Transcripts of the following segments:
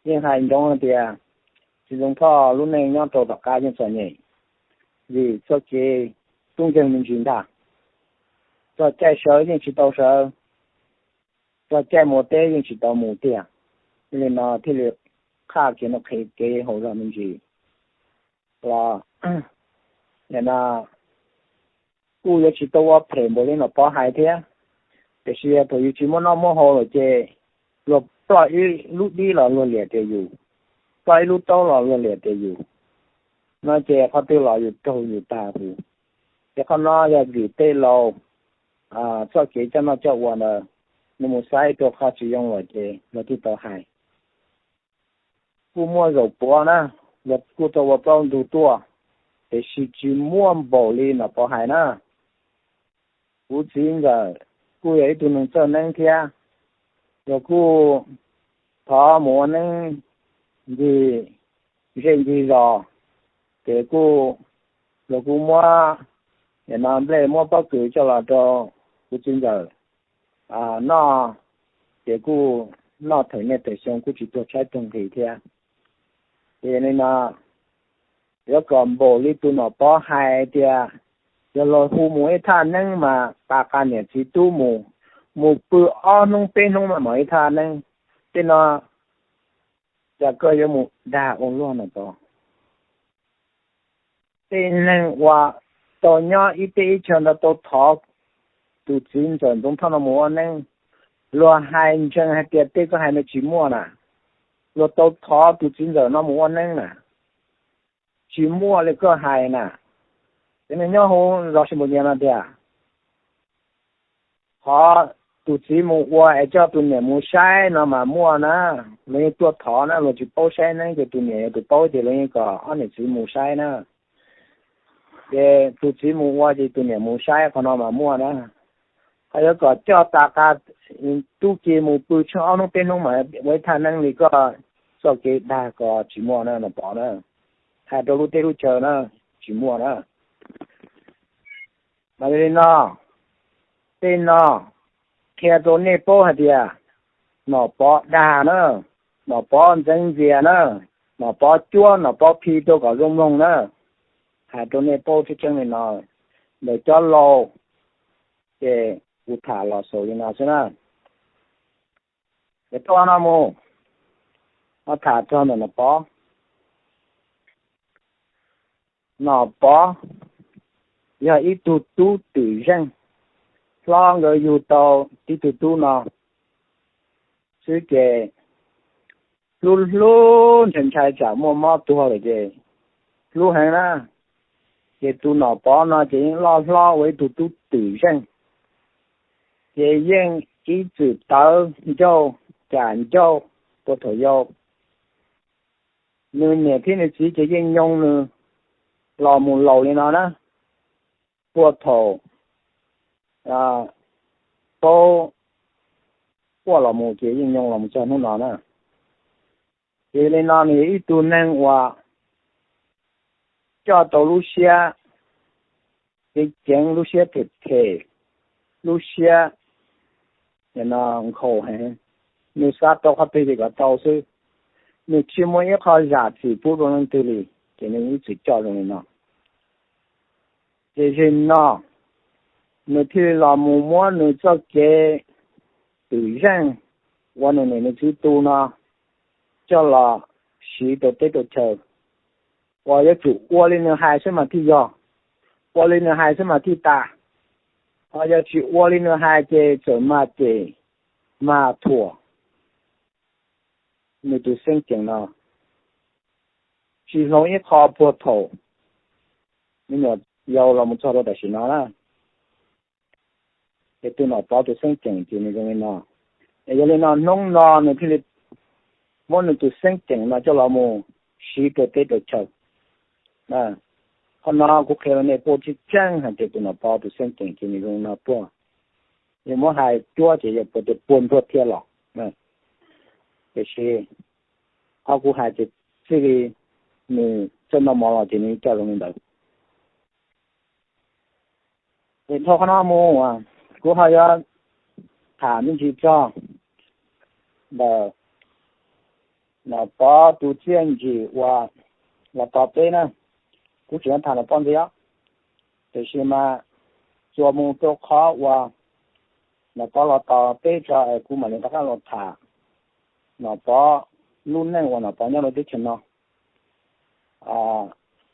Yeej hais ntsoov hais tias Txiv Ntxoov Thoj lub neej nyob rau tom qab yeej txom nyem, vim txoj kev tub nkeeg me ntsis ntag. Txog caij sawv yeej tsis tau sawv, txog caij mus teb yeej tsis tau mus tiag. Yog li no thiaj li qhaj kev no qhia kev hauv zog me ntsis los no kuj yuav tsis tau ua phem npaum li Nom Pov hais thiab. Tiam sis thaum yus tsis muaj noj muaj haus lawm ces luag ploj ib lub dib los luag liam tias yus, ploj ib lub taub los luag liam tias yus, no ces qhov twg los yus raug yus tag huv. Ces qhov no yog vim tej laus txoj kev coj noj coj ua ntawd, nws mus saib rau qhov tsis zoo lawm ces luag thiaj tau hais. Kuj muaj zaum puav na, luag kuj tau ua plaub ntug tuaj, tiam sis tsis muaj npaum li Nom Pov hais na. Kuv txiv ntxawm kuj yog ib tug neeg txawj neeb thiab, luag kuj thov mus ua neeb ncig zej ncig zos, ces kuj, luag kuj muab, no nplej muab pob kws coj los rau kuv txiv ntxawm noj, ces kuj noj theem niaj theem xyoo kuj tsis tuag tshaib tuag nqhis thiab. Ces li no, yuav kom npaum li tus Nom Pov hais tias, yog luag hu mus ib thaj neeb mas tas qab niam txiv tub mus, mus pw ob hnub peb hnub mas mam ib thaj neeb. Tej no cas koj yuav mus dag ua luaj no tod. Tej neeg uas tau nyob ib teb ib chaw ntawd tau thov tus txiv ntxawm Ntxoov Thoj no mus ua neeb, luag hais ntseeg hais tias tej koj hais no tsis muaj na. Luag tau thov tus txiv ntxawm no mus ua neeb na, tsis muaj li koj hais na. Cov neeg nyob hauv zos Sis Npus Nyias no tias, qhov tus txiv mus ua es coj tus niam mus saib no mas muaj na, luag yeej tuaj thov na, luag tsis paub saib neeb ces tus niam yog tus paub ces luag yeej kom ob niam txiv mus saib na. Ces tus txiv mus ua ces tus niam mus saib, qhov no mas muaj na. Ho yuav kom coj tas qab tub ki mus pw tsheej ob hnub peb hnub mas ua ib thaj neeb li koj txoj kev dag ko tsis muaj na Nom Pov na. Hais rau lub teb lub chaw na, tsis muaj na. Mas yog li no, tej no qhia rau nej paub hais tias Nom Pov dag na, Nom Pov ntxeev ntxias na, Nom Pov cuab Nom Pov phi rau kom zoo mloog na. Hais rau nej paub tseeb tseeb li no, ntawm cov laus ces kuv tham los xaus li no xwb na. Es tuaj no mus, ho tham txog ntawm Nom Pov. Nom Pov yog ib tug tub twm zeej, hlob nkawd yug tau tib tug tub no xwb ces hlub hlub ntshai ntshai tsam muaj mob tuag lawm ces hlub heev na. Ces tus Nom Pov no ces yeej loj hlob ua ib tug tub twm zeej, ces yeej ib txwm tawv ncauj, cam ncauj puag thaum yau. Nws niam thiab nws txiv ces yeej nyoo nws los mus laus li no na, puag thaum paub quaj los mus ces yeej nyoo los mus txog hnub no na. Ces li no nws yog ib tug neeg uas coj tau lub siab ceev ceev, lub siab phem phem, lub siab nkhaus heev, nws xav tau qhov twg ces kom tau xwb. Nws tsis muaj ib qho zam txim pub rau leej twg li, ces nws ib txwm coj zoo li no. Ces zaum no nws thiaj li los mus muab nws txoj kev twm zeej uas nws niam nws txiv tu no coj los siv rau teb rau chaw, uas yuav tsum ua li nws hais xwb mas thiaj yog, ua li nws hais xwb mas thiaj tas. Ho yog tsis ua li nws hais ces txawm mag ces mag thuam nws tus xeeb ceem no tsis hloov ib qho puag thaum me nyuam yaus los mus txog rau tam sim no na. Ces tus Nom Pov tus xeeb ceem ces nws zoo li no. Es yog li no hnub no nws thiaj li muab nws tus xeeb ceem no coj los mus siv rau teb rau chaw. Qhov no kuv qhia rau nej paub tseeb tseeb hais tias tus Nom Pov tus xeeb ceem ces nws zoo li no tuaj. Yog muab hais cuab ces yog puas tias puag nruab thiab los, tiam sis qhov kuv hais ces txij li nws txawj noj mov los ces nws coj zoo li ntawd. Es dhau qhov no mus, kuv ho yuav tham me ntsis txog ntawm Nom Pov tus txiaj ntsig uas los tos peb na, kuv tseem yuav tham Nom Pov ntxiv os. Tiam sis mas txuas mus rau qhov uas Nom Pov los tos peb tso es kuv mam li rov qab los tham Nom Pov lub neej uas Nom Pov nyob rau teb chaws no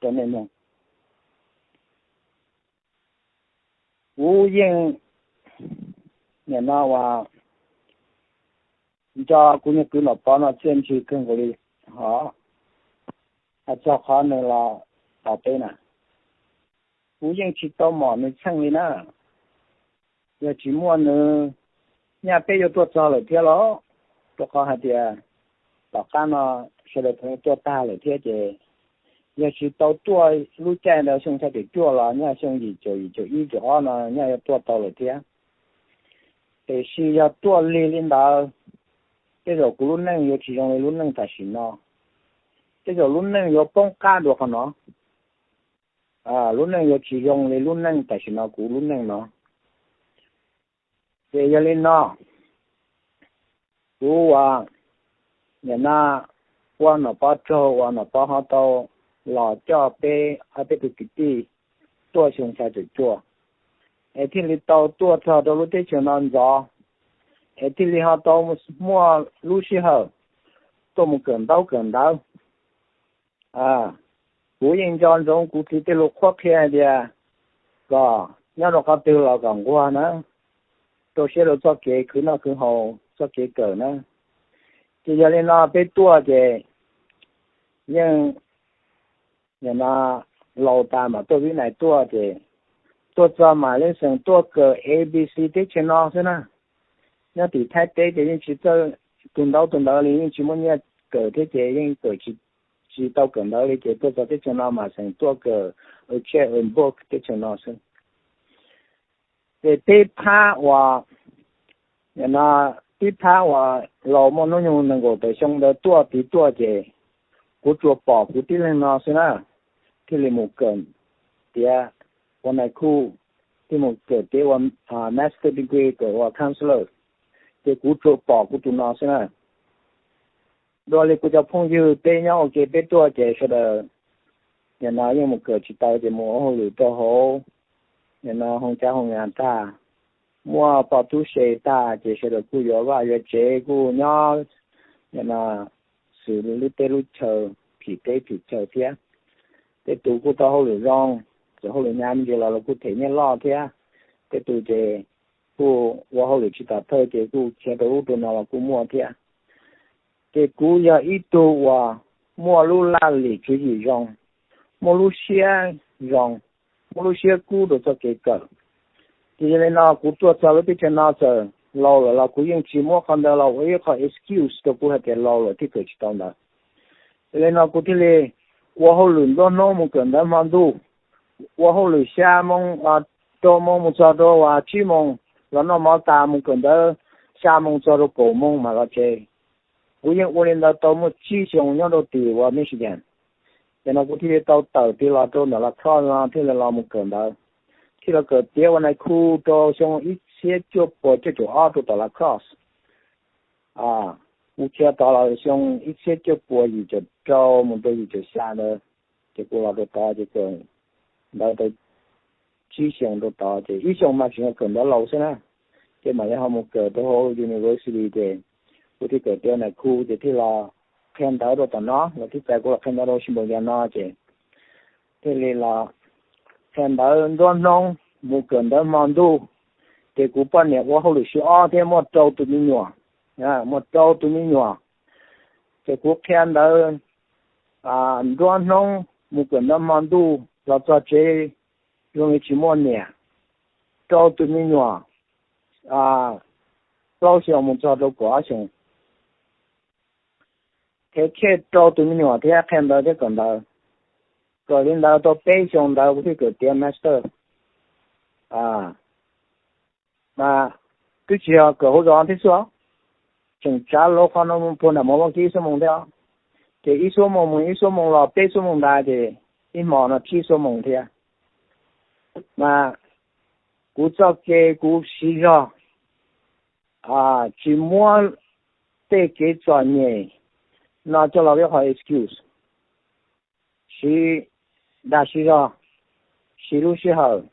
rau nej mloog. Kuv yeej, nim no uas nco kuv yog kwv Nom Pov no txiaj ntsig kawg nkaus li, ho hais txog qhov nws los tos peb na, kuv yeej tsis tau mom nws txheej li na. Yog tsis muaj nws, nyaj peb yuav tuaj txog lawm thiab los, rau qhov hais tias tom qab no sawv daws puav leej tuaj tag lawm thiab ces, yog tsis tau tuaj lub caij ntawd xyoo xya caum cuaj los nyaj xyoo yim caum yim caum ib caum ob no nyaj yuav tuaj tau lawm thiab. Tiam sis yog tuaj lig li ntawd, tej zaum kuv lub neej yuav tsis zoo li lub neej tam sim no, tej zaum lub neej yuav poob qab dua qhov no. Lub neej yuav tsis zoo li lub neej tam sim no kuv lub neej no. Ces yog li no, kuv uas nim no ua Nom Pov tsaug uas Nom Pov ho tau los coj peb ob peb tug kwv tij tuaj xyoo xya caum cuaj, es thiaj li tau tuaj txog rau lub teb chaws no ntxov, es thiaj li ho tau muaj lub sij hawm tuaj mus kawm ntaub kawm ntawv. Kuv yeej nco ntsoov kuv txiv tej lus qhuab qhia hais tias kom nyob rau qhov twg los kom nquag na, rau siab rau txoj kev khwv noj khwv haus txoj kev kawm na. Ces yog li no peb tuaj ces yeej nim no laus tas mam tuaj vib nais tuaj ces tuaj txog mam li xeem tuaj kawm A B C teb chaws no xwb na. Nyob tim Thaib teb ces yeej tsis txawj tus ntaub tus ntawv li, yeej tsis muaj nyiaj kawm thiab ces yeej kawm tsis tau kawm ntawv li ces tuaj txog teb chaws no mam xeem tuaj kawm a chapter book teb chaws no xwb. Ces peb phab uas, no, peb phab uas laus muaj hnub nyoog nees nkaum tawm xyoo ntawd tuaj tiv tuaj ces kuv tsuas pom kuv tib leeg no xwb na, thiaj li mus kawm tiav ua nais khu, thiaj mus kawm tiav ua master degree kawm ua counselor, ces kuv tsuas pom kuv tus no xwb na. Dua li kuv cov phooj ywg peb nyob ua ke peb tuaj ces sawv daws nim no yeej mus kawm tsis tau ces mus ua hauj lwm rau hauv nim no hoo cab hoo ngas tag, muaj poj tub se tag ces sawv daws kuj yuav vaj yuav tsev kuj nyob nim no xws li lub teb lub chaw, phim teb phim chaw thiab. Tej tus kuj tau hauj lwm zoo, txawm hauj lwm hnyav me ntsis los los kuj them nyiaj loj thiab. Tej tus ces kuj ua hauj lwm tsis tom thawj ces kuj khiav rau ub rau no los kuj muaj thiab. Ces kuv yog ib tug uas muaj lub laj lim tswv yim zoo, muaj lub siab zoo, muaj lub siab kub rau txoj kev kawm. Ces yog li no kuv tuaj txog lub teb chaws no txawm laus lawm los kuv yeej tsis muab qhov ntawd los ua ib qho excuse rau kuv hais tias laus lawm thiaj kawm tsis tau ntawd. Yog li no kuv thiaj li ua hauj lwm nruab hnub mus kawm ntawv hmo ntuj, ua hauj lwm xya moo, rau moo mus txog rau tsib moo, los noj mov tas mus kawm ntawv xya moo txog rau kaum moo mam los tsev. Kuv yeej ua li ntawd tau muaj tsib xyoo nyob rau tim uas Michigan. Ces no kuv thiaj li tau tawm tiv los rau ntawm La Crosse no thiaj li los mus kawm ntawv, thiaj los kawm tiav ua nais khu rau xyoo ib txhiab cuaj puas cuaj caum ob rau tom La Crosse. Kuv khiav tod los xyoo ib txhiab cuaj puas yim caum rau mus rau yim caum xya ntawd, ces kuv los rau tod ces kawm ntawv tau tsib xyoo rau tod ces ib xyoo mas tseem yog kawm ntawv laus xwb na, ces mam li ho mus kawm rau hauv university ces kuv thiaj kawm tiav nais khu ces thiaj los qhia ntawv rau tom no, los thiaj txais kuv los qhia ntawv rau Washington no ces thiaj li los qhia ntawv nruab hnub mus kawm ntawv hmo ntuj. Ces kuv poj niam ua hauj lwm xyoo ob thiab muaj rau tus me nyuam, muaj rau tus me nyuam. Ces kuv qhia ntawv nruab hnub mus kawm ntawv hmo ntuj los txog tsev zoo li tsis muaj niam, rau tus me nyuam plaub xyoos mus txog rau kaum ob xyoos. Qhia khej rau tus me nyuam thiab qhia ntawv thiab kawm ntawv. Kawm li ntawd tau peb xyoos ntawd kuv thiaj kawm tiav master. Mas twb tsis yog kawm hauv zos thiab xwb, tseem tsav lawv qhov no puag nram Milwaukee ib xuab moos thiab. Ces ib xuab moos mus ib xuab moos los peb xuab moos nrad ces ib hmo no tsib xuab moos thiab. Mas kuv txoj kev kuv siv zog tsis muab tej kev txom nyem no coj los ua qhov excuse, siv dag siv zog, siv lub sij hawm